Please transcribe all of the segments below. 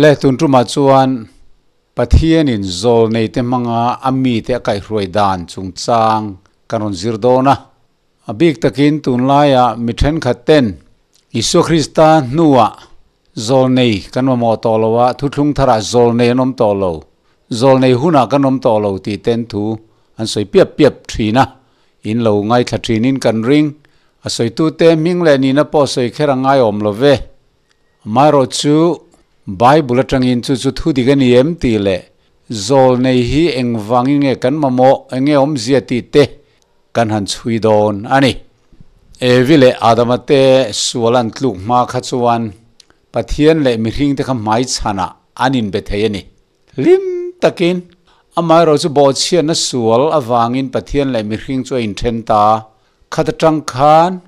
Le tun tumah chuan Pathianin zawlneite hmanga a mite a kaihhruai dan chungchang kan rawn zir dawn a. A bik takin tunlaiah mi thenkhat ten Isua Krista hnuah zawlnei kan mamawh tawh lo a, thuthlung tharah zawlnei an awm tawh lo, zawlnei hunah kan awm tawh lo tih ten thu an sawi piap piap thin a, in lo ngaithla thinin kan ring. A sawitute hming leh nihna pawh sawi kher a ngaiawm lo ve. Amaherawhchu, Bible atangin chu chu thu dik a ni em tih leh zawlnei hi engvangin nge kan mamawh, eng nge awmzia tih te kan han chhui dawn a ni. Evi leh Adama te sual an tluk hma kha chuan Pathian leh mihringte kha hmaichhanah an inbe thei a ni. Hlim takin, amaherawhchu bawhchhiatna sual avangin Pathian leh mihring chu a inthen ta. Khat atang khan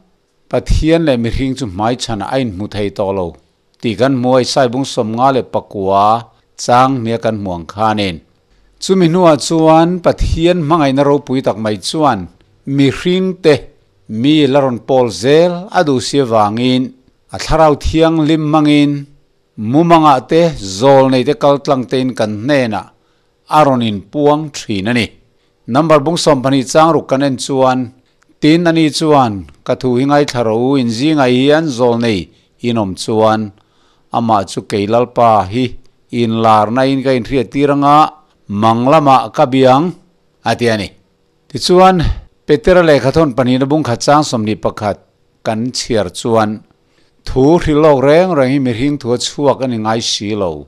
Pathian leh mihring chu hmaichhanah a inhmu thei tawh lo tih kan hmu a, Isai bung 54 chang hnia kan hmu ang khanin. Chumi hnuah chuan Pathian hmangaihna ropui tak mai chuan mihringte mi la rawn pawl zel a duh si avangin a thlarau thianghlim hmangin mumangah te zawlneite kaltlang tein kan hnenah a rawn inpuang thin a ni. Number bung 12 chang ruk kan en chuan, Tin ani chuan, Ka thu hi ngaithla rawh u, inzingah hian zawlnei in awm chuan, amah chu kei Lalpa hi inlarna in ka inhriat tir anga, mang lamah ka biang, a ti a ni. Tichuan, Petera lehkhathawn pahnihna bung khat chang 21 kan chhiar chuan, Thu hrilh lawk reng reng hi mihring thu a chhuak a ni ngai si lo.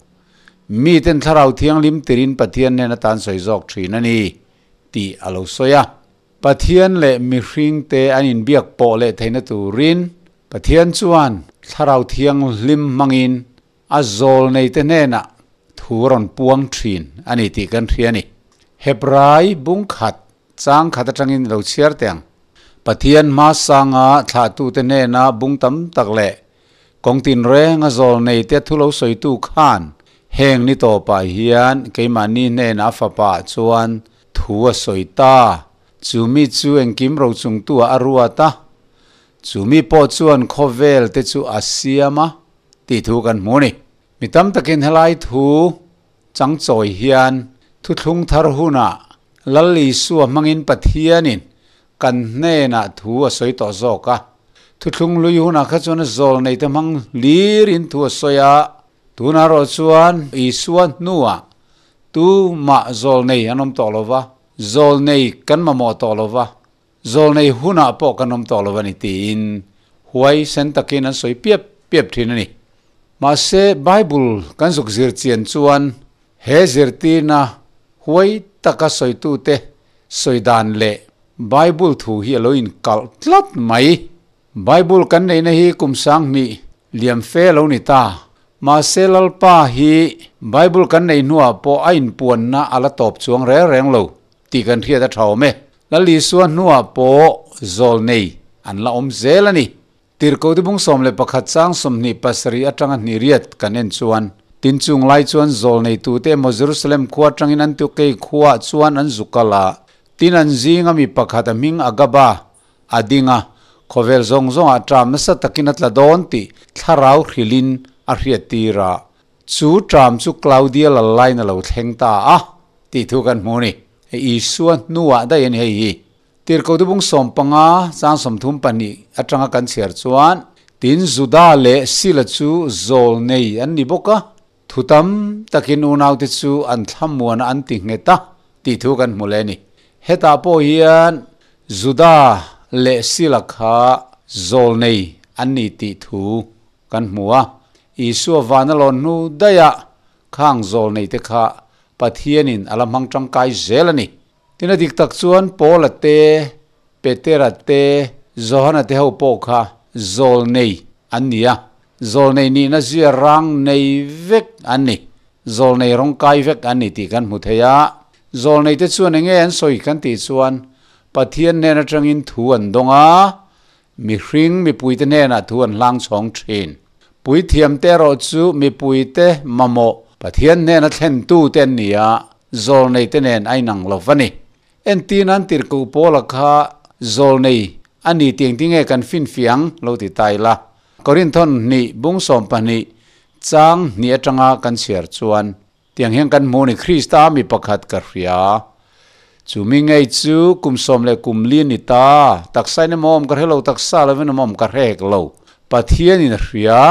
Miten Thlarau Thianghlim tirin Pathian nen atan sawi zawk thin a ni, tih a lo sawi a. Pathian leh mihringte an inbiak pawh leh theihna turin Pathian chuan Thlarau Thianghlim hmangin a zawlneite hnenah thu a rawn puang thin a ni tih kan hria a ni. Hebrai bung khat chang khat atangin lo chhiar teh ang. Pathian hmasanga thlahtute hnena bung tam tak leh kawng tinrenga zawlneite thu lo sawitu khan heng ni tawpah hian keimahni hnenah a fapa chuan thu a sawi ta. Chumi chu engkim rochungtu-ah a ruat a, chumi pawh chuan khawvel te chu a siam a tih thu kan hmu a ni. Mi tam takin helai thu changchawi hian thuthlung thar hunah Lal Isua hmangin Pathianin kan hnenah thu a sawi tawh zawk a. Thuthlung lui hunah kha chuan a zawl neite hmang hlirin thu a sawi a, tunah erawh chuan Isua hnuah tumah zawl nei an awm tawh lo va, zawl nei kan mamawh tawh lo va, zawl nei hunah pawh kan awm tawh lo a ni tiin huaisen takin an sawi piap piap thin a ni. Mahse, Bible kan zuk zir chian chuan He zirtirna huai taka sawitute sawi dan leh Bible thu hi a lo inkalh tlat mai. Bible kan neihna hi kum 2000 liam fe a lo ni ta. Mahse Lalpa hi Bible kan neih hnuah pawh a inpuanna a la tawp chuang reng reng lo tih kan hriat a tha awm e. Lal Isua hnuah pawh zawl nei an la awm zel a ni. Tirhkohte bung 11 chang 27 atanga hnih riat kan en chuan, Tin chung lai chuan zawl neitute emaw Jerusalem khua atangin Antiokei khuaah chuan an zu kal a, tin an zinga mi pakhat a hming Agaba a ding a, khawvel zawng zawngah ṭam nasa takin a tla dawn tih thlarau hrilhin a hriattir a, chu ṭam chu Claudia lal laiin a lo thleng ta a tih thu kan hmu a ni. Hei Isua hnuah daih a ni hei hi. Tirhkohte bung 15 chang 32 atanga kan chhiar chuan, Tin Juda leh Sila chu zawl nei an ni bawk a, thu tam takin unaute chu an thlamuan a an ti nghet a tih thu kan hmu leh a ni. Hetah pawh hian Juda leh Sila kha zawl nei an ni tih thu kan hmu a, Isua van a lawn hnu daihah khang zawl neite kha Pathianin a la hmang tangkai zel a ni. Tin a dik tak chuan Paula te, Petera te, Johana te ho pawh kha zawl nei an ni a, zawl nei nihna zia rang nei vek an ni, zawl nei rawng kai vek an ni tih kan hmu thei a. Zawl nei te chuan enge an sawi kan tih chuan Pathian hnen atangin thu an dawng a, mihring mipuite hnenah thu an hlang chhawng thin. Puithiamte erawh chu mipuite mamawh Pathian hnena thlentu te an ni a, zawlneite nen a inang lo va ni. Entir nan tirhkoh Paula kha zawlnei a ni tih engtin nge kan finfiang lo ti ta ila. Korinthon hnih bung 12. Chang hnih atanga kan chhiar chuan tiang hian kan hmu a ni, Krista mi pakhat ka hria. Chu mi ngei chu kum sawm leh kum li a ni ta. Taksa in emaw awm ka hre lo, taksa lovin emaw awm ka hre hek lo. Pathianin a hria.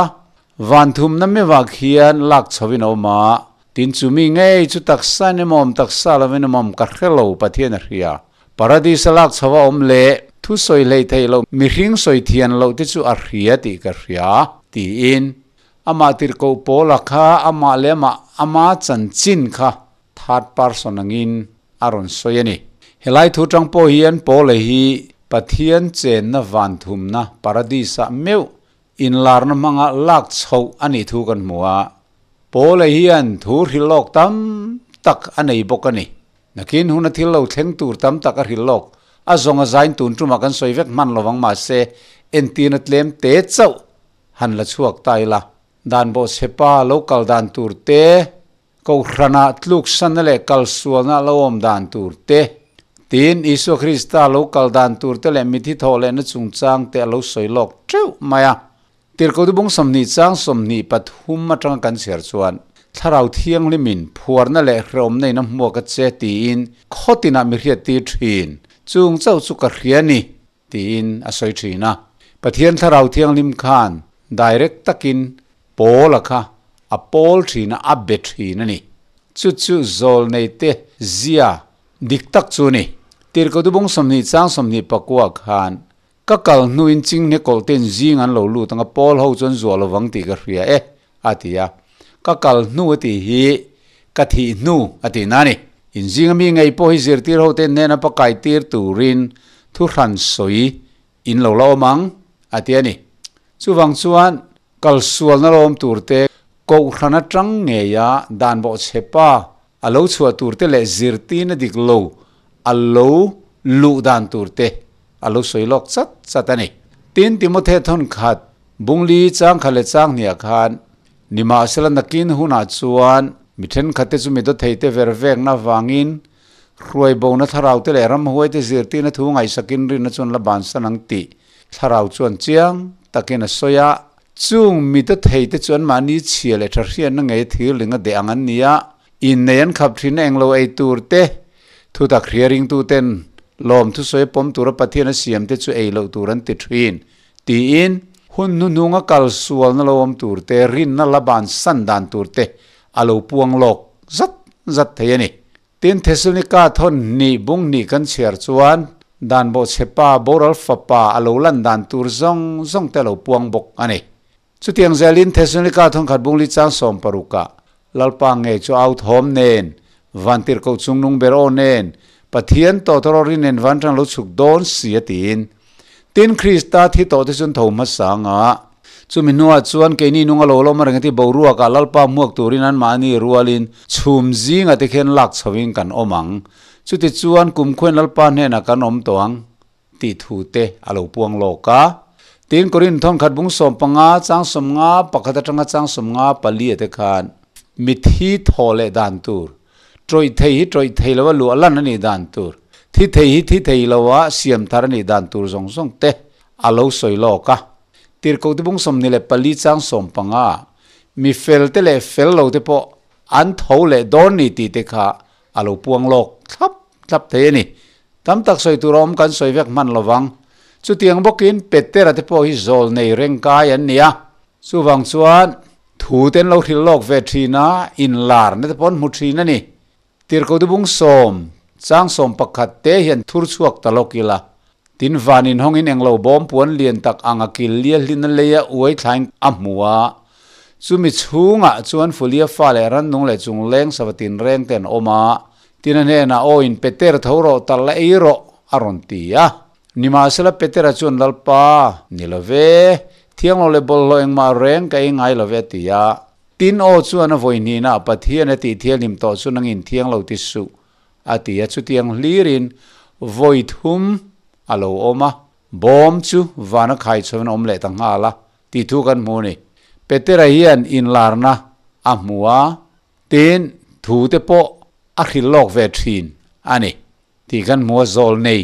Van thumna mi vak hian lak chhovin a awm a, tin chu mi ngei chu taksa in emaw awm, taksa lovin emaw awm ka hre lo, Pathian a hria. Paradis a lak chho a awm leh thu sawi hlei theih loh mihring sawi thian loh te chu a hria tih ka hria, tiin amah tirhkoh Paula kha amah leh amah ama chanchin kha third person angin a rawn sawi a ni. Helai thu tang pawh hian Paula hi Pathian chenna van thumna Paradis-ah meuh inlarna hmanga lak chhoh a nih thu kan hmu a, Paula hian thu hrilh lawk tam tak a nei bawk a ni. Nakin huna thil lo thleng tur tam tak a hrilh lawk. A zawng a zain tun tumah kan sawi vek hman lovang mahse entirna tlem te chauh han la chhuak ta ila. Dan bawhchhepa lo kal dan tur te, Kohhranah tluksanna leh kalsualna lo awm dan tur te, tin Isua Krista lo kal dan tur te leh mithi thawh lehna chungchang te a lo sawi lawk teuh mai a. Tirhkotu bung 20 chang 23 atanga kan chhiar chuan, Thlarau Thianghlimin phuarna leh hrehawmna in a hmuak a che tiin khaw tinah mi hriattir thin, chung chauh chu ka hria ni tiin a sawi thin a. Pathian Thlarau Thianghlim khan direct takin Paula kha a pawl thin a, a be thin a ni. Chu chu zawlneite zia dik tak chu a ni. Tirhkotu bung 20 chang 24 khan Ka kal hnuin chinghne kawlh ten zing an lo lut ang a, Paul ho chuan zuah lo vang tih ka hria e, a ti a. Ka kal hnu a tih hi ka thih hnu a tih na a ni. In zinga mi ngei pawh hi zirtir ho ten hnena pakai tir turin thu hran sawi in lo la awm ang, a ti a ni. Chuvang chuan kal sualna lo awm tur te, kohhran atang ngeia dan bawhchhepa a lo chhuah tur te leh zirtirna dik lo a lo luh dan tur te a lo sawi lawk chat chat a ni. Tin, Timothe thawnkhat Bungli changkhat leh changhniah khan nimahsela nakin hunah chuan mi thenkhat te chu mi dawthei te ver vekna avangin hruai bona thlarau te leh ramhuai te zirtirna thu ngaihsakin rinna chuan la bansan ang tih thlarau chuan chiang takin a sawi a. Chung mi dawthei te chu anmahni chhia leh tha hriatna ngei thirling a deh ang an ni a, innei an khap thin a englo ei tur te, thutak hria ringtu ten lawm thusawi pawm tura Pathian a siam te chu ei loh tur an ti thin, tiin hun hnuhnunga kal sualna lo awm tur te, rinna la bansan dan tur te a lo puang lawk zat zat thei a ni. Tin, Thesalonika thawn hnih bung hnih kan chhiar chuan dan bawhchhepa boral fapa a lo lan dan tur zawng zawng te a lo puang bawk a ni. Chutiang zelin Thesalonika thawn khat bung li chang 60 ah Lalpa ngei chu au thawm nen, vantirhkoh chungnung ber aw nen, Pathian tawtawrawr ri nen vantang lo chhuk dawn si a tiin. Tin, Krista thi tawh te chuan tho hmasa anga. Chumi hnuah chuan keini nung a lo lawm a reng a ti, boruakah Lalpa hmuak turin anmahni rualin chhum zingah te khian lak chhoin kan awm ang. Chuti chuan kumkhuain Lalpa hnenah kan awm tawh ang tih thu te a lo puang lawk a. Tin, Korinth thawnkhat bung 15, chang 50, pakhat atanga chang 54 ah te khan mithi thaw leh dan tur Tawih thei hi tawih thei lova luah lan a nih dan tur, thi thei hi thi thei lova siam thar a nih dan tur zawng zawng te a lo sawi lawk a. Tirhkoh te bung 24 chang 15 mi fel te leh fel lo te pawh an tho leh dawn ni tih te kha a lo puang lawk thlap thlap thei a ni. Tam tak sawi tur a awm kan sawi vek hman lovang. Chutiang bawkin Petera te pawh hi zawl nei reng kai an ni a. Chuvang chuan Thu te an lo hrilh lawk ve thin a, inlarna te pawh an hmu thin a ni. Tirhkoh dubung sawm, chang 11 te hian thur chhuak ta lawk ila. Tin van inhawngin englo bawm puan lian tak ang a kil lia hlin a lei a uai thlain a hmu a. Chumi chhungah chuan Fulia fa leh rannung leh chungleng sava tinreng te an awm a. Tin a hnenah, Aw in Peter tho rawh, tal la ei rawh, a rawn ti a. Nimahsela Petera chuan Lalpa, Ni lo ve, thianglo leh bawlhhlawh engmah reng ka ei ngai lo ve a ti a. Tin aw chuan a vawi hnihna Pathian a tih thianghlim tawh chu nangin thianglo ti suh a ti a. Chutiang hlirin vawi thum a lo awm a, bawm chu vana khai chhuain a awm leh ta nghal a tih thu kan hmu a ni. Petera hian inlarna a hmu a, tin thu te pawh a hrilh lawk ve thin a ni. Tih kan hmu a, zawlnei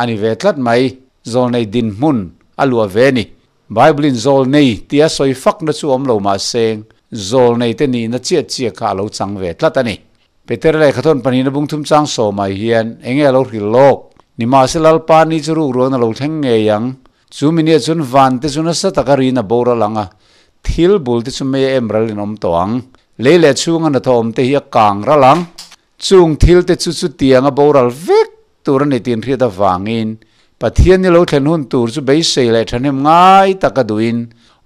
a ni ve tlat mai. Zawlnei dinhmun a luah ve a ni. Bible-in zawlnei tia sawi fakna chu awm lo mah seng, Zawlneite nihna chiah chiah kha a lo chang ve tlat a ni. Petera lehkhathawn pahnihna bung thum chang sawmah hian enge a lo hrilh lawk? Nimahse Lalpa ni chu rukruan a lo thleng ngei ang. Chu mi nia chuan vante chu nasa taka rin a boral ang a, thil bul te chu mei a em ral in awm tawh ang. Lei leh chhunga hnathawh awm te hi a kang ral ang. Chung thil te chu chutiang a boral vek tur a ni tih inhriat avangin Pathian ni lo thlen hun tur chu beisei leh thahnem ngai tak a duhin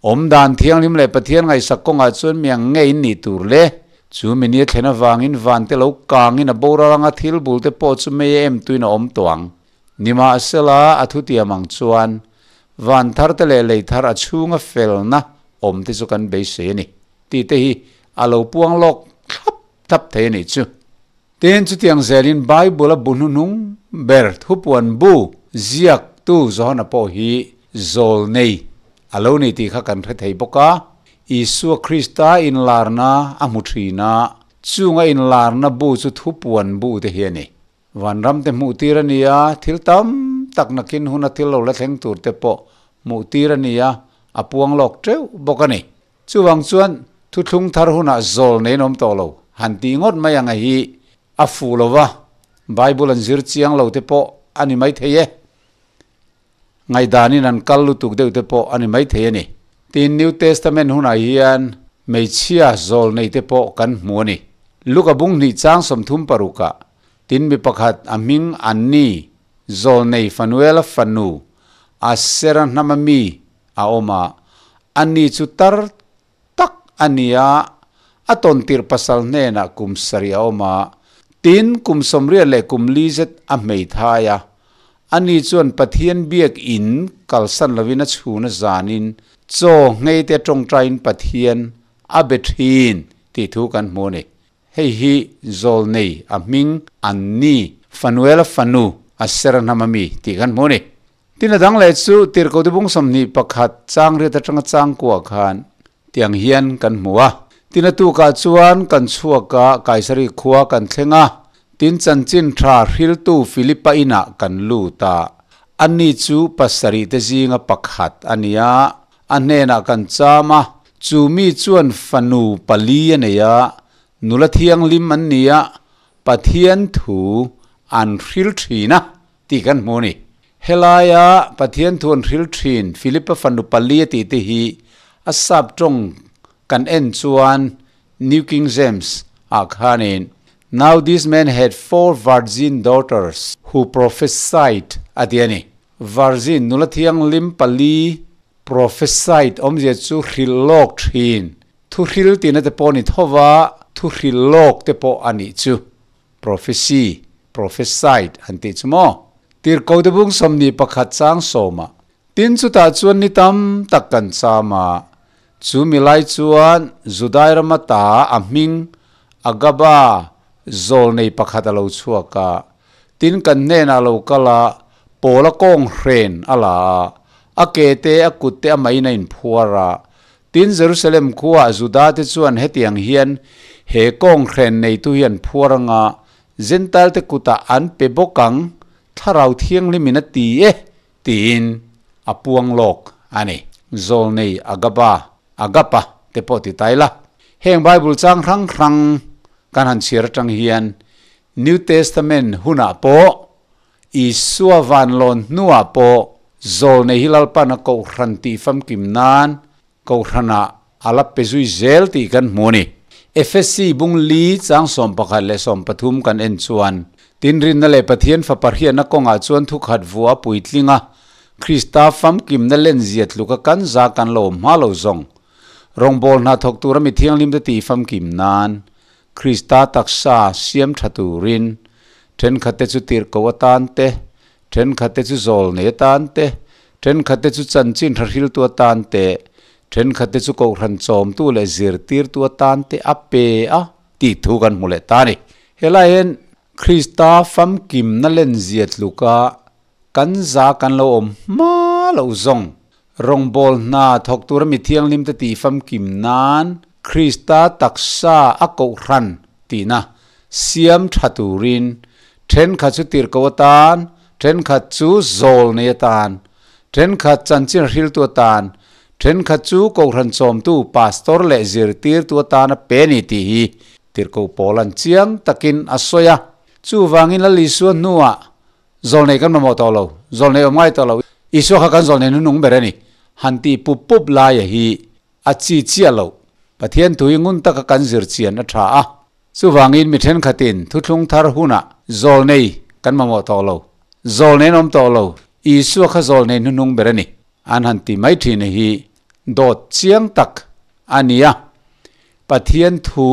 awmdan thianghlim leh Pathian ngaihsak kawngah chuan mi ang ngei in nih tur le. Chu mi ni a thlen avangin vante lo kangin a boral anga thil bul te pawh chu mei a em tuin a awm tawh ang. Nimahsela a thutiam ang chuan van thar te leh lei thar a chhunga felna awm te chu kan beisei a ni tih te hi a lo puang lawk thlap thlap thei a nih chu. Tin, chutiang zelin Bible-a bu hnuhnung ber thupuan bu ziaktu Johana pawh hi zawlnei a lo ni tih kha kan hre thei bawk a. Isua Krista inlarna a hmu thin a, chunga inlarna bu chu thupuan bu te hi a ni. Vanram te hmuh tir a ni a, thil tam tak nakin huna thil lo la thleng tur te pawh hmuh tir a ni a, a puang lawk teuh bawk a ni. Chuvang chuan thuthlung thar hunah zawl nei an awm tawh lo. Han tih ngawt mai anga hi a fuh lo va, Bible an zir chiang lo te pawh a ni maithei e. Ngaihdanin an kal lutuk deuh te pawh a ni maithei a ni. Tin, New Testament hunah hian hmeichhia zawl nei te pawh kan hmu a ni. Luka bung hnih chang 36 ah, tin mi pakhat a hming Anni, zawl nei Fanuela fanu, Asera hnama mi, a awm a, ani chu tar tak a ni a, a tawn tirh pasal hnenah kum sarih a awm a, tin kum 80 leh kum li zet a hmeithai a, ani chuan Pathian biak in kalsan lovin a chhun a zanin chaw ngheite a tawngtaiin Pathian a be thin tih thu kan hmu a ni. Hei hi Zawlnei a hming Anni Fanuela fanu a Serahnam a mi tih kan hmu a ni. Tin a dang leh chu Tirhkohte bung 21 chang riat atanga chang kuah khan tiang hian kan hmu a. Tin a tukah chuan kan chhuak a, Kaisari khua kan thleng a, tin chanchin tha hriltu Philipa inah kan lut a. Ani chu pasarih te zinga pakhat a ni a, a hnenah kan cham a, chu mi chuan fanu pali a nei a, nula thianghlim an ni a, Pathian thu an hril thin a. Tih kan hmu a ni. Helaia Pathian thu an hril thin Philipa fanu pali a tih te hi a sap tawng kan en chuan New King James ah khanin Now this man had four virgin daughters who prophesied a ti a ni. Virgin nula thianghlim pali prophesied awmzia chu hrilh lawk thin, thu hril tihna te pawh a ni tho va, thu hrilh lawk te pawh a nih chu. Prophecy, prophesied an tih chu maw? Tirhko te bung 21 chang sawmah, Tin chutah chuan ni tam tak kan cham a, chu mi lai chuan Judai rama ta a hming Agaba zawlnei pakhat a lo chhuak a, tin kan hnenah a lo kal a, Paula kawng hren a la a, a ke te a kut te a maiin a inphuar a, Tin, Jerusalem khuaah Juda te chuan hetiang hian he kawnghren neitu hi an phuar anga, Jentail te kutah an pe bawk ang, Thlarau Thianghlimin a ti e, tiin a puang lawk a ni. Zawlnei Agaba, Agapa, te pawh ti ta ila. Heng Bible chang hrang hrang kan han chhiar atang hian New Testament hunah pawh Isua vanlawn hnuah pawh zawlnei hi Lalpan a kohhran tih famkim nan kohhranah a la pe zui zel tih kan hmu a ni. Efesi bung li chang 11 leh 13 kan en chuan, Tinrinna leh Pathian Fapa hriatna kawngah chuan thukhat vuah a puitling a, Krista famkimna lenzia tluka kan za kan lo awm hma lo zawng. Rawngbâwl hna thawk tura mi thianghlimte tih famkim nan Krista taksa siam tha turin thenkhatte chu tirhkoh atan te, thenkhatte chu zawlnei atan te, thenkhatte chu chanchin tha hriltu atan te, thenkhatte chu kohhran chawmtu leh zirtirtu atan te a pe a tih thu kan hmu leh ta a ni. Helai hian Krista famkimna lenzia tluka kan za kan lo awm hma loh zawng Rawngbâwl hna thawk tura mi thianghlimte tih famkim nân Krista taksa a kohhran tihna siam ṭha tûrin ṭhenkhat chu tirhkoh atân, ṭhenkhat chu zawl nei atân, ṭhenkhat chanchin hriltu atân, Thenkhat chu Kohhran chawmtu Pastor leh zirtirtu atana pe ni tih hi Tirhkoh Paula'n chiang takin a sawi a. Chuvangin Lal Isua hnuah zawlnei kan mamawh tawh lo, zawlnei awm ngai tawh lo, Isua kha kan zawlnei nunung ber a ni, han tih pup pup laia hi a chi chiah loh. Pathian thu hi ngun taka kan zir chian a tha a. Chuvangin mi thenkhatin thuthlung thar hunah zawlnei kan mamawh tawh lo, zawlnei an awm tawh lo, Isua kha zawlnei hnuhnung ber a ni, an han ti mai thin hi dawt chiang tak a ni a. Pathian thu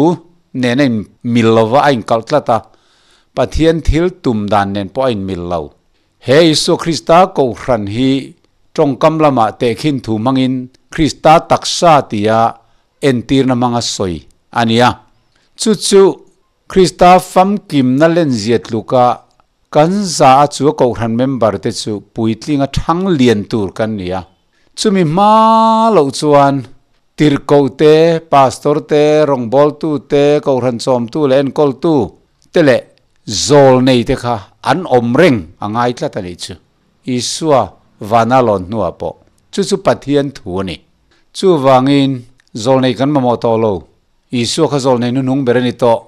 nen a inmil lova a inkalh tlat a, Pathian thil tum dan nen pawh a inmil lo. He Isua Krista Kohhran hi tawngkam lamah tehkhin thu hmangin Krista taksa tia entirna hmanga sawi a ni a. Chu chu Krista famkimna lenzia tluka kan za a chu a Kohhran member te chu puitlinga thang lian tur kan ni a. Chumi hma loh chuan tirhkoh te, pastor te, rawngbawltu te, Kohhran chawmtu leh enkawltu te leh Zawl nei te kha an awm reng a ngai tlat a nih chu. Isua vana lawn hnuah pawh chu chu Pathian thu a ni. Chuvangin zawl nei kan mamawh tawh lo. Isua kha zawl nei hnuhnung ber a ni tawh.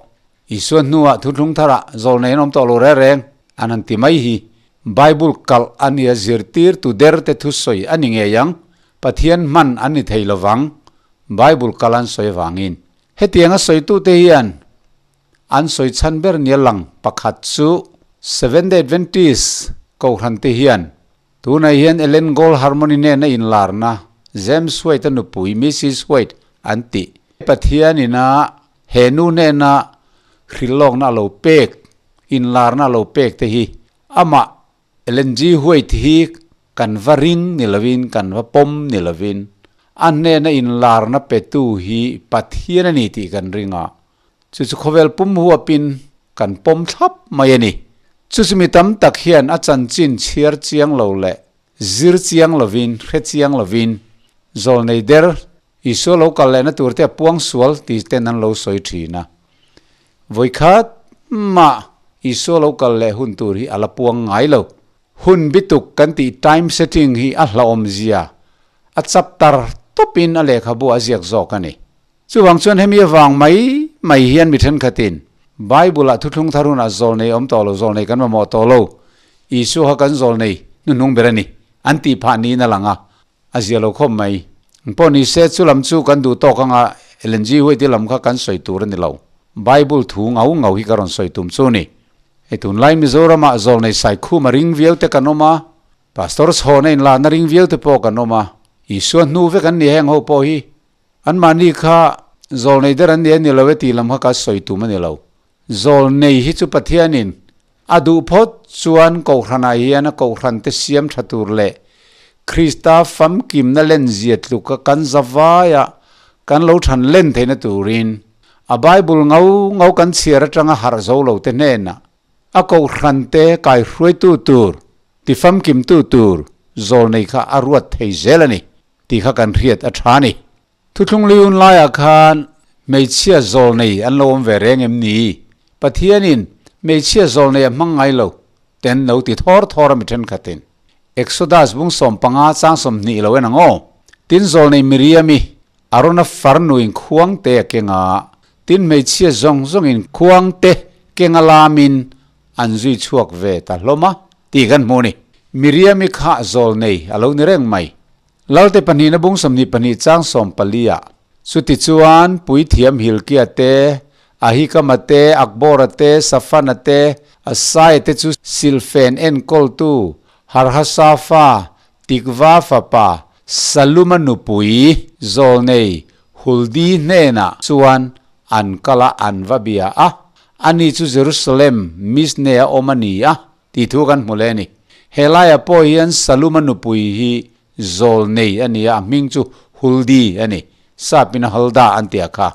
Isua hnuah thuthlung tharah zawl nei an awm tawh lo reng reng an han ti mai hi Bible kalh a nia zirtirtu der te thusawi a ni ngei ang. Pathian hman an ni thei lovang Bible kalh an sawi avangin. Hetianga sawitute hian An sawi chhan ber nia lang pakhat chu Seventh-day Adventist Kohhran te hian tunah hian Ellen Gold Harmony nena inlarna James White-a nupui Mrs White an tih Pathian ina he nu hnena hrilhlawkna a lo pek, inlarna a lo pek te hi amah Ellen G. White hi kan va ring ni lovin, kan va pawm ni lovin a hnena inlarna petu hi Pathian a ni tih kan ring a. Chu chu khawvel pum huapin kan pawm thlap mai a ni. Chu chu mi tam tak hian a chanchin chhiar chiang lo leh zir chiang lovin, hre chiang lovin zawlnei der Isua lo kal lehna tur te a puang sual ti ten an lo sawi thin a. Vawikhat mah Isua lo kal leh hun tur hi a la puang ngai lo. Hun bituk kan tih time setting hi a hlauhawm zia a chapter tawpin a lehkhabu a ziak zawk a ni. Chuvang chuan hemi avang mai mai hian mi thenkhatin Bible-ah thuthlung thar hunah zawlnei awm tawh lo, zawlnei kan mamawh tawh lo, Isua kha kan zawlnei hnuhnung ber a ni, an tih phah niin a lang a, a zia lo khawp mai. Engpawh ni se, chu lam chu kan duh tawk anga LNG huaiti lam kha kan sawi tur a ni lo. Bible thu ngau ngau hi ka rawn sawi tum chu a ni. Hei tunlai Mizoramah zawlnei saikhum a ring viau te kan awm a, Pastor chhawna inlahna ring viau te pawh kan awm a, Isua hnu vek an ni heng ho pawh hi. Anmahni kha zawlnei der an ni a ni lo e tih lam kha ka sawi tum a ni lo. Zawlnei hi chu Pathianin a duh phawt chuan Kohhranah hian a Kohhran te siam tha tur leh Krista famkimna lenzia tluka kan zavaia kan lo than len theihna turin a Bible ngau ngau kan chhiar atanga harh zo lo te hnenah a Kohhran te kaihruaitu tur tifamkimtu tur zawlnei kha a ruat thei zel a ni. Tih kha kan hriat a tha ni. Thuthlung liun laiah khan hmeichhia zawlnei an lo awm ve reng em ni? Pathianin hmeichhia zawlnei a hmang ngai lo ten lo ti thawr thawr a mi thenkhatin. Exodus bung 15 chang 20 lo en ang aw. Tin zawlnei Miriami Arona farnuin khuangte a keng a, tin hmeichhia zawng zawngin khuangte keng a lamin an zui chhuak ve ta hlawm a tih kan hmu a ni. Miriami kha zawlnei a lo ni reng mai. Lalte pahnihna bung 22 chang 14 ah chutichuan Puithiam Hilkia te, Ahikama te, Akbora te, Safana te, Asaia te chu silhfen enkawltu Harhasafa, Tikva fapa Saluma nupui zawlnei Huldi hnenah chuan an kal a, an va bia a. Ani chu Jerusalem Misne a awm a ni a, tih thu kan hmu leh a ni. He laiah pawh hian Saluma nupui hi zawlnei a ni a, a hming chu Huldi a ni. Sapin a Hulda an ti a kha.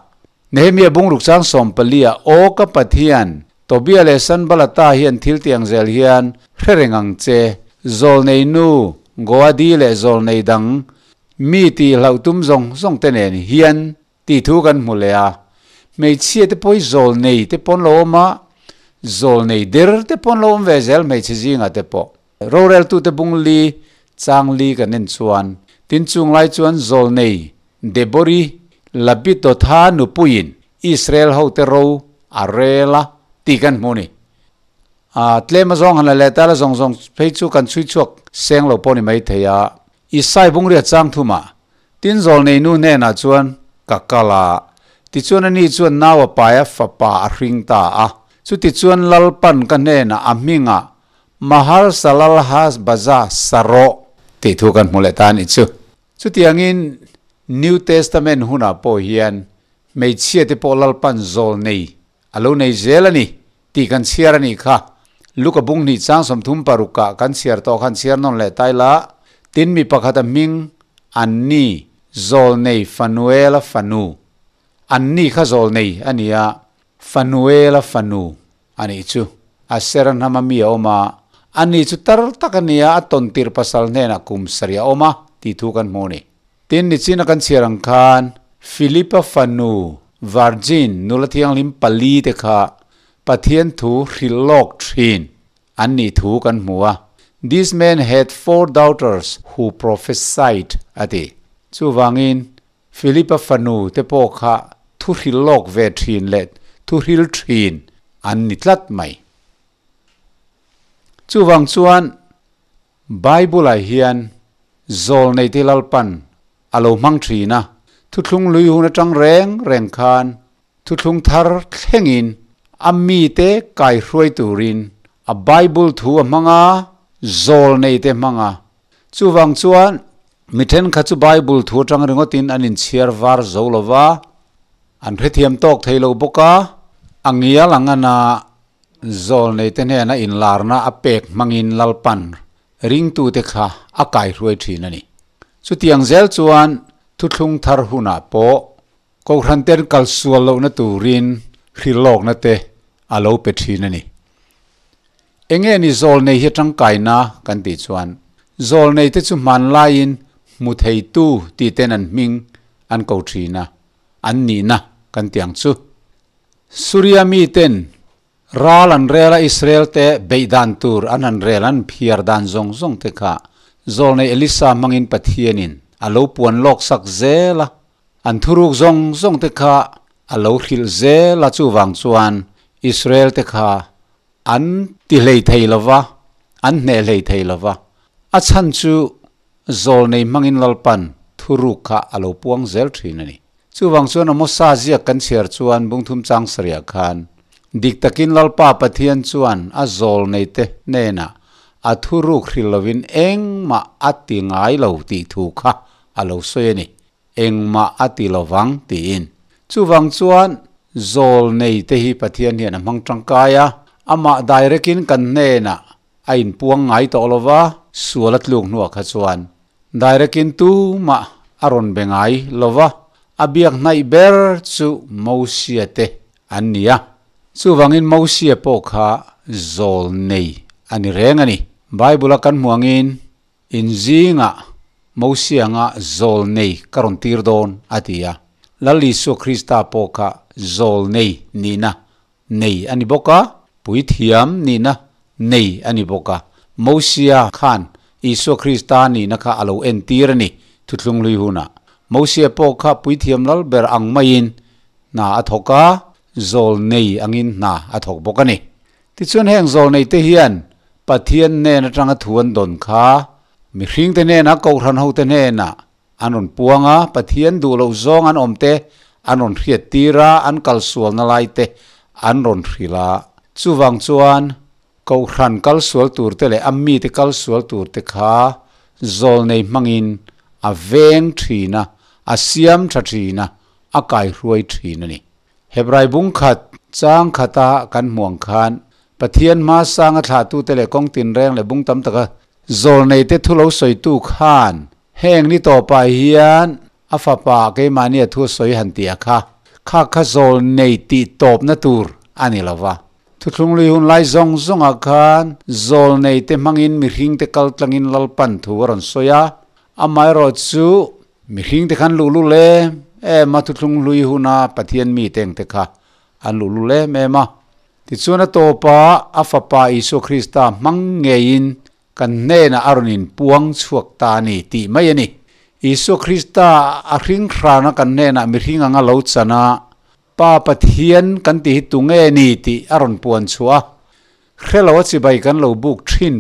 Nehemia bungruk chang 14 ah, Aw ka Pathian, Tobia leh Sanbalata hian thil tiang zel hian hre reng ang che, zawlnei nu Goadi leh zawlnei dang mi tih hlauh tum zawng zawng te nen hian tih thu kan hmu leh a. Hmeichhia te pawh hi zawlnei te pawn lo awm a, zawlnei der te pawn lo awm ve zel hmeichhe zingah te pawh. Roreltute bung li chang li kan en chuan. Tin chung lai chuan zawlnei Debori Lapidotha nupuiin Israel hote ro a rel a tih kan hmu a ni. A tlem azawng han la leh ta la zawng zawng phei chu kan chhui chhuak seng lo pawh ni mai thei a. Isai bungriat chang thumah tin zawlnei nu hnenah chuan ka kal a, tichuan ani chuan nau a pai a fapa a hring ta a. Chutichuan Lalpan ka hnenah a hmingah Mahar Salalhas Baza Sarawh tih thu kan hmu leh ta a nih chu. Chutiangin New Testament hunah pawh hian hmeichhia te pawh Lalpan zawlnei a lo nei zel a ni tih kan chhiar a nih kha. Luka bung hnih chang 36 ah kan chhiar tawh khan chhiar nawn leh tai la, tin mi pakhat a hming Anni zawlnei Fanuela fanu, Anni kha zawlnei a ni a, Fanuela fanu a nih chu. A ser a hnam a mi a awm a, a ni chu tar tak a nia, a tawn tirh pasal hnenah kum sarih a awm a tih thu kan hmu a ni. Tin, nichina kan chhiar ang khan Philipa fanu Virgin nula thianghlim pali te kha Pathian thu hrilh lawk thin an nih thu kan hmu a, This man had four daughters who prophesied a ti. Chuvangin, Philipa fanu te pawh kha thu hrilh lawk ve thin leh thu hril thin an ni tlat mai. Chuvang chuan Bible-ah hian zawlneite Lalpan a lo hmang thin a, thuthlung lui hun atang reng reng khan thuthlung thar thlengin a mite kaihruai turin a Bible thu a hmang a, zawlneite hmang a. Chuvang chuan mi thenkhat chu Bible thu atang ringawtin an inchhiar var zo lo va, an hrethiam tawk thei lo bawk a, a ngial ang ana zawlneite hnena inlarna a pek hmangin Lalpan ringtute kha a kaihruai thin a ni. Chutiang zel chuan thuthlung thar hunah pawh Kohhran ten kal sual lohna turin hrilhlawkna te a lo pe thin a ni. Enge ni zawlnei hi tangkaina kan tih chuan zawlnei te chu hmanlaiin hmu theitu tih ten an hming an ko thin a, an nihna kan ti ang chu. Suria mi ten ral an rel a Israel te beih dan tur an han rel an phiar dan zawng zawng te kha zawlnei Elisa hmangin Pathianin a lo puan lawk sak zel a, An thuruk zawng zawng te kha a lo hrilh zel a, chuvang chuan Israel te kha an ti hlei thei lo va, an hneh hlei thei lo va. A chhan chu zawlnei hmangin Lalpan thuruk kha a lo puang zel thin a ni. Chuvang chuan Amosa ziak kan chhiar chuan Bungthum chang sarih khan dik takin Lalpa Pathian chuan a zawlnei te hnenah a thuruk hrilh lovin engmah a ti ngai lo tih thu kha a lo sawi a ni. Engmah a ti lovang tiin. Chuvang chuan zawl nei te hi Pathian hian a hmang tangkai a, amah direct-in kan hnenah a inpuang ngai tawh lova, sual a tluk hnuah kha chuan direct-in tumah a rawn be ngai lova, a biak hnaih ber chu Mosia te an ni a. Chuvangin Mosia pawh kha zawl nei a ni reng a ni. Bible-a kan hmu angin Inzingah Mosianga zawl nei ka rawn tir dawn, a ti a. Lal Isua Krista pawh kha zawl nei nihna nei a ni bawk a, puithiam nihna nei a ni bawk a. Mosia khan Isua Krista nihna kha a lo entir a ni thuthlung hlui hunah. Mosia pawh kha puithiam lal ber ang maiin hna a thawk a, zawl nei angin hna a thawk bawk a ni. Tichuan heng zawlneite hian Pathian hnen atanga thu an dawn kha mihringte hnenah Kohhran hote hnenah an rawn puang a, Pathian duh loh zawng an awm te an rawn hriat tir a, an kalsualna lai te an rawn hrilh a. Chuvang chuan Kohhran kalsual tur te leh a mite kalsual tur te kha zawlnei hmangin a veng thin a, a siam tha thin a, a kaihruai thin a ni. Hebrai bung khat, chang khata kan hmu ang khan, Pathian hma sanga thlahtute leh kawng tinreng leh bung tam taka zawlneite thu lo sawitu khan heng ni tawpah hian a fapa keimahni a thu a sawi han tih a kha, kha kha zawlnei tih tawpna tur a ni lo va. Thuthlung lui hun lai zawng zawngah khan zawlneite hmangin mihringte kal tlangin Lalpan thu a rawn sawi a, amaherawh chu Mihring te khan luh lul em em a, thuthlung hlui huna Pathian mi te ang te kha an luh lul em em a. Tichuan a tawpa a Fapa Isua Krista hmang ngeiin kan hnenah a rawn inpuang chhuak ta a ni tih mai a ni. Isua Krista a hring hrana kan hnenah mihring anga lo chan a, Pa Pathian kan tih hi tunge ni tih a rawn puan chhuah a. Hre lo a chibai kan lo buk thin,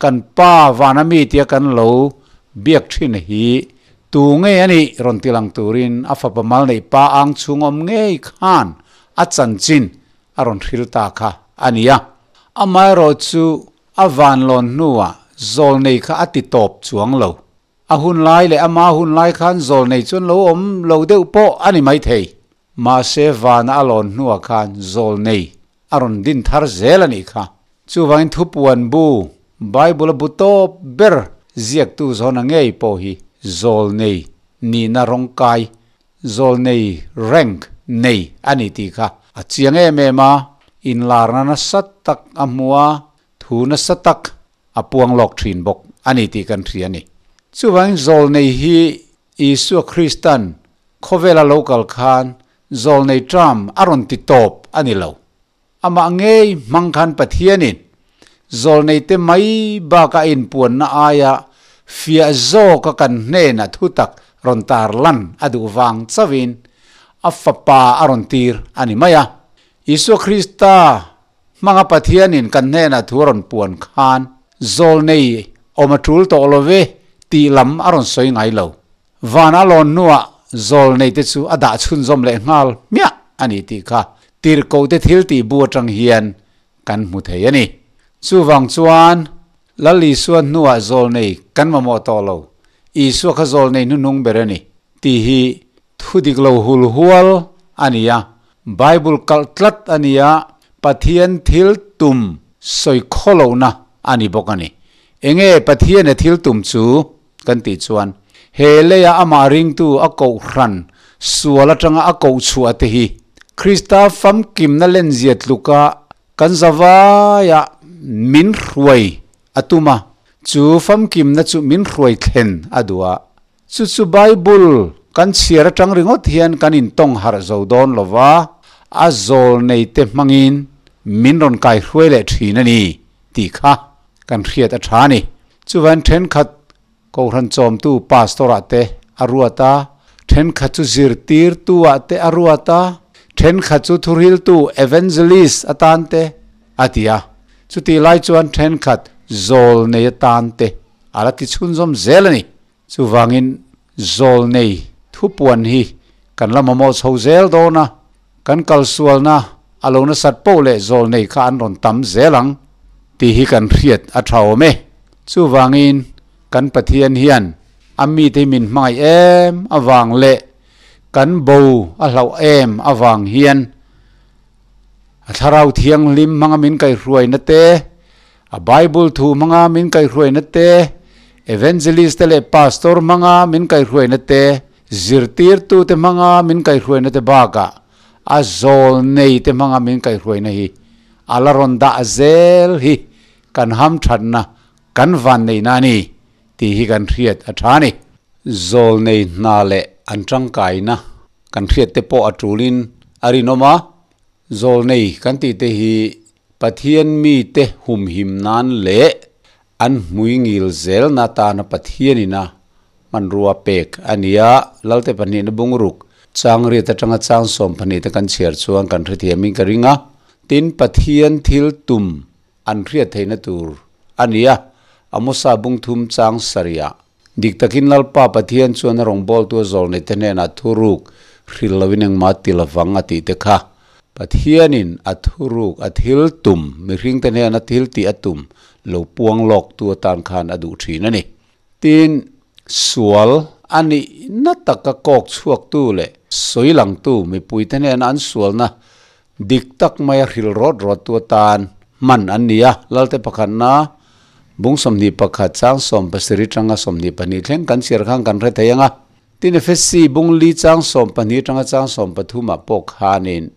kan Pa vana mi tia kan lo biak thin hi tu nge a nih rawn ti lang turin a fapa mal neih pa ang chhung awm ngei khan a chanchin a rawn hril ta kha a ni a. Amaherawhchu a vanlawn hnuah zawlnei kha a ti tawp chuang lo. A hun lai leh ama hun lai khan zawlnei chuan lo awm lo deuh pawh a ni maithei. Mahse vana a lawn hnuah khan zawlnei a rawn din thar zel a nih kha. Chuvangin thupuan bu, Bible-a bu tawp ber ziaktu zawna ngei pawh hi zawlnei nihna rawngkai, zawlnei rank nei a ni tih kha a chiang em em a, inlarna nasa tak a hmu a, thu nasa tak a puang lawk thin bawk a ni tih kan hria a ni. Chuvangin zawlnei hi Isua Kristan khawvela lo kal khan zawlnei term a rawn ti tawp a ni lo. Amah ngei hmang khan Pathianin zawlneite mai baka a inpuanna aia fiah zawka kan hnenah thutak rawn tar lan a duh vang chauhin a Fapa a rawn tir a ni mai a. Isua Krista Hmanga Pathianin kan hnenah thu a rawn puan khan zawlnei awm a tul tawh lo ve tih lam a rawn sawi ngai lo. Van a lawn hnuah zawlnei te chu a dah chhunzawm leh nghal hmiah a ni tih kha tirhkohte thil tih bu atang hian kan hmu thei a ni. Chuvang chuan Lal Isua hnuah zawlnei kan mamawh tawh lo, Isua kha zawlnei hnuhnung ber a ni tih hi thu dik lo hul hual a ni a, Bible kalh tlat a ni a, Pathian thil tum sawi khaw lohna a ni bawk a ni. Enge Pathian a thil tum chu kan tih chuan, he leia amah ringtu a kohhran sual atanga a koh chhuah te hi Krista famkimna lenzia tluka kan zavaia min hruai a tum a, chu famkimna chu min hruai thlen a duh a. Chu chu Bible kan chhiar atang ringawt hian kan intawng harh zo dawn lo va, a zawl neite hmangin min rawn kai hruai leh thin a ni tih kha kan hriat a tha a ni. Chuvain thenkhat Kohhran chawmtu Pastor ah te a ruat a, thenkhat chu zirtirtu ah te a ruat a, thenkhat chu thuhriltu Evangelist atan te a ti a. Chutih lai chuan thenkhat zawl nei atan te a la ti chhunzawm zel a ni. Chuvangin zawlnei thupuan hi kan la mamawh chho zel dawn a, kan kalsualna a lo nasat poh leh zawlnei kha an rawn tam zel ang tih hi kan hriat a tha awm e. Chuvangin kan Pathian hian a mite hi min hmangaih em avang leh kan bo a hlauh em avang hian a Thlarau Thianghlim hmanga min kaihhruaina te, A Bible thu hmanga min kaihhruaina te, Evangelist te leh Pastor hmanga min kaihhruaina te, zirtirtu te hmanga min kaihhruaina te bakah a zawlnei te hmanga min kaihhruaina hi a la rawn dah zel hi kan hamthatna, kan vanneihna a ni tih hi kan hriat a tha a ni. Zawlnei hna leh an tangkaina kan hriat te pawh a tulin a rinawm a, zawlnei kan tih te hi Pathian mite humhim nan leh an hmui ngil zelna tana Pathianina hmanrua pek a ni a. Lalte pahnihna bungruk chang riat atanga chang 12 te kan chhiar chuan kan hrethiamin ka ring a. Tin, Pathian thil tum an hriat theihna tur a ni a, Amosa bung thum chang sarihah. Dik takin Lalpa Pathian chuan a rawngbawltu a zawlneite hnenah thuruk hril loin engmah ti lovang a tih te kha. Pathianin a thuruk, a thil tum, mihringte hnena thil tih a tum lo puang lawktu atan khan a duh thin a ni. Tin, sual a nihna taka kawk chhuaktu leh sawi langtu mipuite hnena an sualna Dik tak maia hrilh rawt rawttu atan hman an ni a, Lalte pakhatna bung 21 chang 70 tanga 22 thleng kan chhiar khan kan hre thei ang a. Tin, Efesi bung li chang 12 tanga chang 13 ah pawh khanin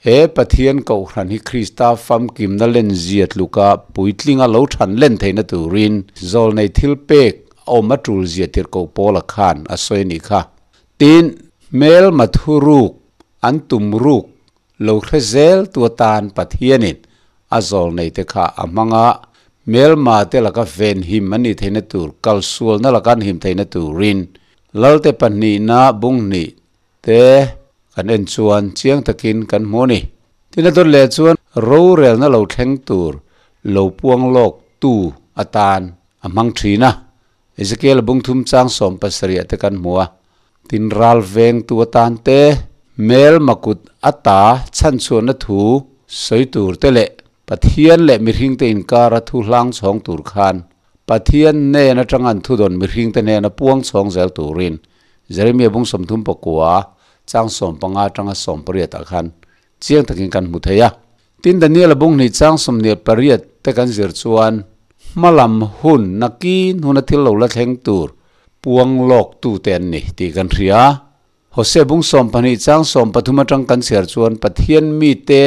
he Pathian Kohhran hi Krista famkimna lenzia tluka puitlinga lo than len theihna turin zawlnei thilpek a awm a tulzia tirhkoh Paula khan a sawi a nih kha. Tin, hmelma thuruk An tum ruk lo hre zel tu atan Pathianin a zawlneite kha a hmang a, hmelma te laka venhim an nih theihna tur, kalsualna laka an him theihna turin Lalte pahnihna bung hnih te kan en chuan chiang takin kan hmu a ni. Tin a dawt leh chuan rorelna lo thleng tur lo puang lawk tu atan a hmang thin a. Ezekiel bung thum chang 70 ah te kan hmu a. Tin ral veng tu atan te, hmel makut ata chhanchhuahna thu sawi tur te leh Pathian leh mihringte inkara thu hlang chhawng tur khan Pathian hnen atanga an thudawn mihringte hnena puang chhawng zel turin Jeremia bung 39 chang 15 atanga 18 ah khan chiang takin kan hmu thei a. Tin Daniela bung hnih chang 28 te kan zir chuan hmalam hun nakin huna thil lo la thleng tur puang lawk tute an ni tih kan hria. Hosea bung 12 chang 13 atang kan chhiar chuan Pathian mite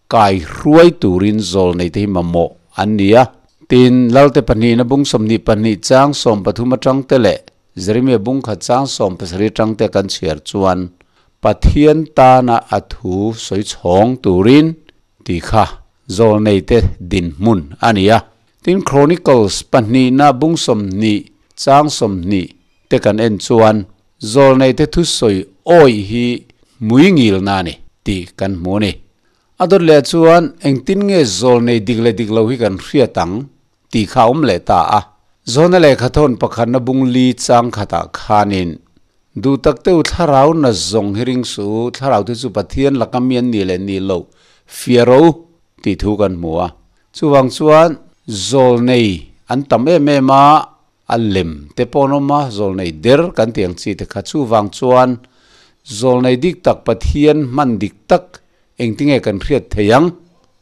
kai hruai turin zawl nei te hi mamawh an ni a. Tin, Lalte pahnihna bung 22 chang 13 atang te leh Jeremia bung khat chang 17 atang te kan chhiar chuan Pathian tana a thu sawi chhawng turin tih kha zawl nei te dinhmun a ni a. Tin, Chronicles pahnihna bung 20 chang 20 te kan en chuan zawl nei te thusawi awih hi hmui ngilna a ni tih kan hmu a ni. A dawt leh chuan engtin nge zawl nei dik leh dik lo hi kan hriat ang tih kha a awm leh ta a. Zawna lehkha thawn pakhatna bung li chang khatah khanin duh tak teu thlarau na zawng hi ring suh u, thlarau te chu Pathian laka mi an nih leh nih loh fiah ro tih thu kan hmu a. Chuvang chuan zawl nei an tam em em a, A lem te pawh an awm a, zawlnei der kan tih ang chi te kha. Chuvang chuan zawlnei dik tak Pathian hman dik tak engtinge kan hriat thei ang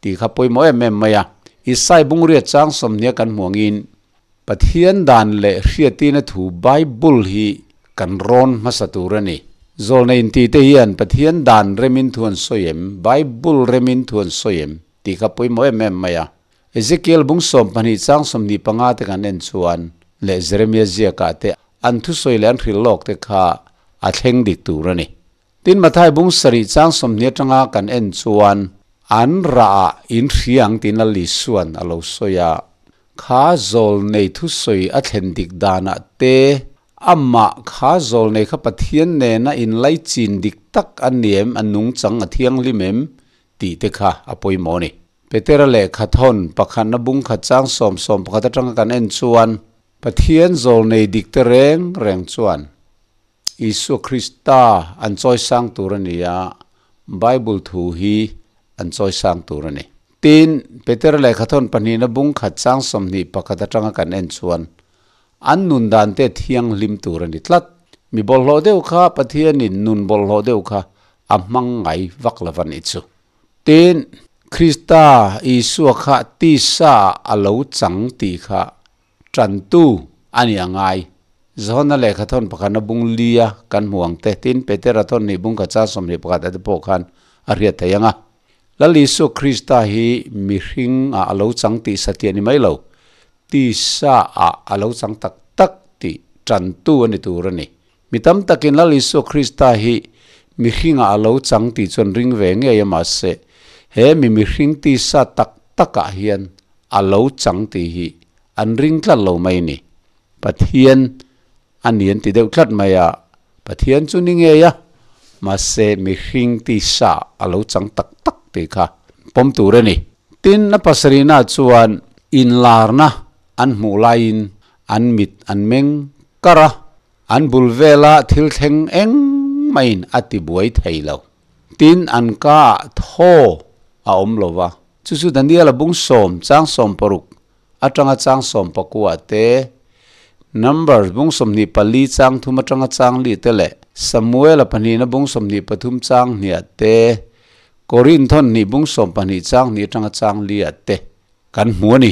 tih kha pawimawh em em mai a. Isai bungriat chang 20 kan hmu angin Pathian dan leh hriatina thu Bible hi kan rawn hmasa tur a ni. Zawlnei inti te hian Pathian dan remin thu an sawi em? Bible remin thu an sawi em? tih kha pawimawh em em mai a. Ezekiel bung 12 chang 25 te kan en chuan leh Jeremia ziakah te an thusawi leh an hrilh lawk te kha a thleng dik tur a ni. Tin Mathai bung 7 chang 20 atanga kan en chuan an rah ah in hriang tiin Lal Isuan a lo sawi a, kha zawl nei thusawi a thlen dik danah te amah kha zawl nei kha Pathian nena inlaichin dik tak a ni em, a nungchang a thianghlim em tih te kha a pawimawh a ni. Petera lehkha thawn pakhatna bung khat chang 11 atanga kan en chuan Pathian zawl nei dik te reng reng chuan Isua Krista an chawi sang tur a ni a, Bible thu hi an chawi sang tur a ni. Tin, Petera lehkha thawn pahnihna bung khat chang 21 atanga kan en chuan an nun dan te thianghlim tur a ni tlat. Mi bawlhhlawh deuh kha Pathianin nun bawlhhlawh deuh kha a hmang ngai vak lo a nih chu. Tin, Krista Isua kha tisa ah a lo chang tih kha tantu a ni a ngai. Johana lehkha thawn pakhatna bung lia kan hmu ang te, tin Petera thawn nih bung kha chang 21 a te pawh khan a hriat thei ang a. Lal Isua Krista hi mihring ah a lo chang tih satliah ni mai lo, tisa ah a lo chang tak tak tih tantu a ni tur a ni. Mi tam takin Lal Isua Krista hi mihringah a lo chang tih chuan ring ve ngei a, mahse he mi mihring tisa tak takah hian a lo chang tih hi an ring tlat lo mai ni. Pathian a ni an ti deuh tlat mai a, Pathian chu ni ngei a, mahse mihring tisa a lo chang tak tak tih kha pawm tur a ni. Tin, a pasarihna chuan inlarna an hmuh laiin an mit an meng kar a, An bul vela thil thleng eng maiin a ti buai thei lo. Tin, an ka ah thaw a awm lo va. Chu chu Daniela bung 10 chang 16 atanga chang 19 te, Numbers bung 24 chang 3 atanga chang li te leh Samuela pahnihna bung 23 chang hniah te, Korinthon hnih bung 12 chang hnih atanga chang li ah te kan hmu a ni.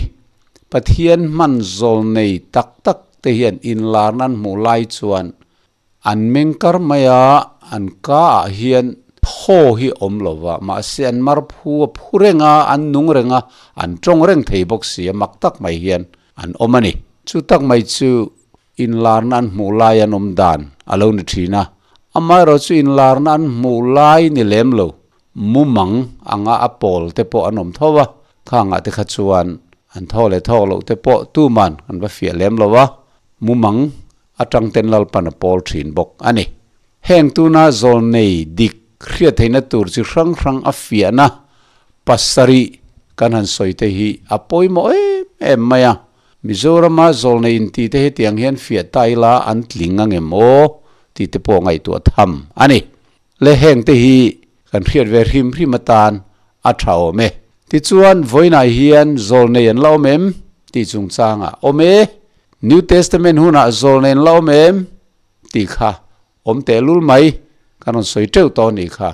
Pathian hman zawl nei tak tak te hian inlarna an hmuh lai chuan an meng kar mai a, an ka ah hian thaw hi awm lo va, mahse an mar phu a phu reng a, an nung reng a, an tawng reng thei bawk si a, mak tak mai hian an awm a ni. Chu tak mai chu inlarna an hmuh lai an awm dan a lo ni thin a, amaherawh chu inlarna an hmuh lai ni lem lo, mumang anga a pawl te pawh an awm tho a, khangah te kha chuan an thaw leh thawk loh te pawh tuman an va fiah lem lo a, mumang atang ten Lalpan a pawl thin bawk a ni. Heng tuna zawlnei dik hriat theihna tur chi hrang hrang a fiahna pasarih kan han sawi te hi a pawimawh em em mai a. Mizorama zawlnei inti te hetiang hian fiah ta ila an tling ang em aw tih te pawh ngaihtuah tham a ni. Le heng te hi kan hriat ve hrim hrim atan a tha awm e. Tichuan vawiinah hian zawlnei an la awm em tih chungchangah awm e. New Testament hunah zawlnei an la awm em tih kha awm tehlul mai kan rawn sawi teuh tawh a nih kha.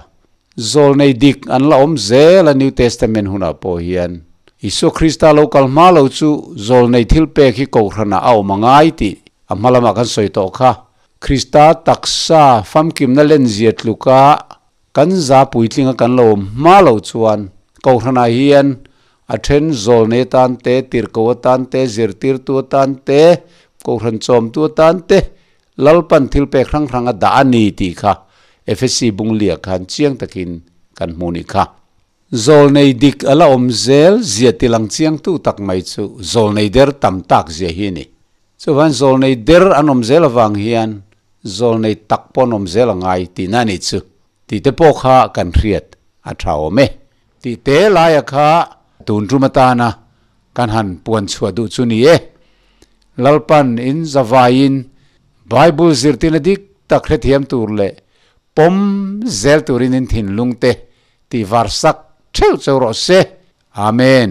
Zawlnei dik an la awm zel a New Testament hunah pawh hian. Isua Krista lo kal hma lo chu zawlnei thil pek hi kohhranah a awm a ngai tih a hma lamah kan sawi tawh kha. Krista taksa famkimna lenzia tluka kan za puitlinga kan lo awm hma lo chuan kohhranah hian a then zawlnei atan te, tirhko atan te, zirtirtu atan te, kohhran chawmtu atan te Lalpan thil pek hrang hrang a dah a ni tih kha Efesi bunglia khan chiang takin kan hmu nih kha. Zawlnei dik a la awm zel zia ti lang chiangtu tak mai chu zawlnei der tam tak zia hi a ni. Chuvan zawlnei der an awm zel avang hian zawlnei tak pawh an awm zel a ngai tihna a nih chu tih te pawh kha kan hriat a tha awm e. Tih te laia kha tun tum atana kan han puan chhuah duh chu ni e. Lalpan in zavaiin Bible zirtirna dik tak hrethiam tur leh pawm zel turin in thinlung te tih varsak theuh cheu rawh se. Amen.